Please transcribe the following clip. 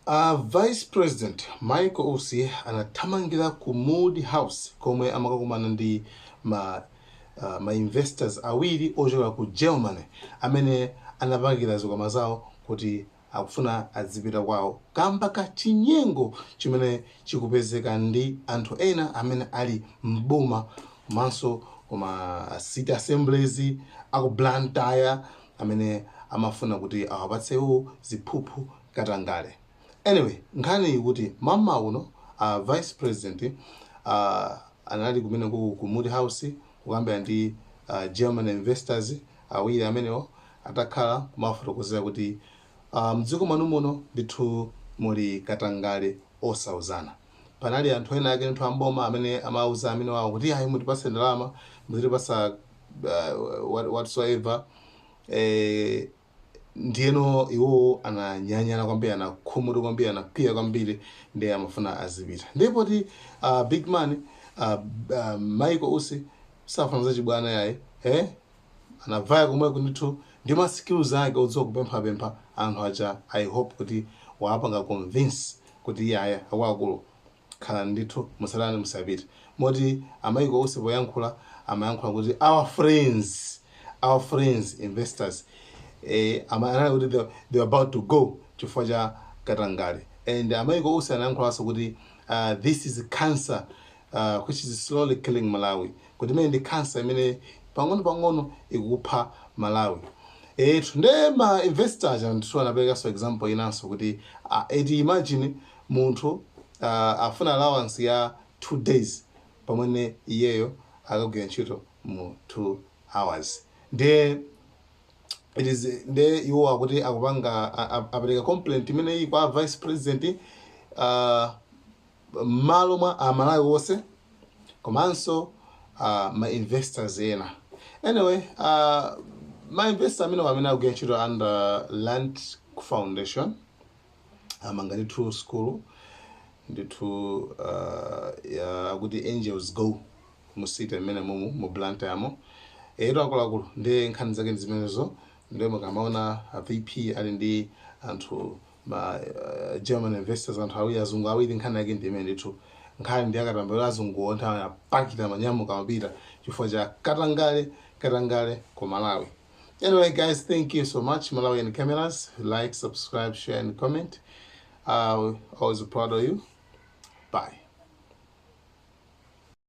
Vice President Michael Usi anathamangira ku Mood House komwe amakakumana ndi ma investors awiri ochokera ku Germany amene anapangira zikwama zawo kuti akufuna adzipita kwawo kamba ka chinyengo chimene chikupezeka ndi anthu ena amene ali mboma komanso kuma city assemblies aku Blantyre amene amafuna kuti awapatsewo ziphuphu, katangale. Anyway, nkhani ikuti mama uno Vice President anali kumene ku Mood House kukambira ndi German investors awiri amenewo, atakhala kumafotokozera kuti mdziko mwanu muno ndithu muli katangale osauzana. Panali anthu ena ake ndithu amboma amene amauza amene wawo kuti ayi, mutipase ndalama, muzitipasa whatsoever. Ndiyeno iwowo ananyanyala kwambiri, anakhumudwa kwambiri, anakwiya kwambiri, ndiye amafuna azipita. Ndipo ti big man Michael Usi safuna zachibwana yayi, eh? Anavaya komweko ndithu ndi ma skills ake odziwa kupemphapempha anthu aja. I hope kuti wapanga convince kuti iyaya, akuluakulu, khala ndithu, musalani, musapite. Moti a Michael Usi poyankhula amayankhula kuti our friends, our friends investors, anali kuti they were about to go chifukwa cha katangale. And a Michael Usi anayankhulanso kuti this is cancer which is slowly killing Malawi, kuti imene ndi cancer imene pang'ono pang'ono ikupha Malawi etu. Nde ma investors ndithu anaperekanso example inanso kuti eti imagine munthu afuna allowance ya 2 days pamene iyeyo akagwira ntchito mu 2 hours. Ndiye it is, nde iwo akuti akupanga apereka complaint imeneyi kwa Vice President m'malo mwa Amalawi wonse komanso ma investors ena. Anyway, ma investor amene akugwira ntchito under Land Foundation amanga ndithu school ndithu ya akuti Angels Go mu city imene mumu mu Blantyre. Eto akuluakulu, ndi nkhani zake ndi zimenezo. Ndiye mukamaona a VP ali ndi anthu ma German investors, anthu awiri, azungu awiri, nkhani yake ndi imene ndithu. Nkhani ndi akatambiro azunguwo nthawi apakita manyamuka amapita chifukwa cha katangale, katangale ku Malawi. Anyway guys, thank you so much. Malawian Cameras, like, subscribe, share and comment. Always proud of you. Bye.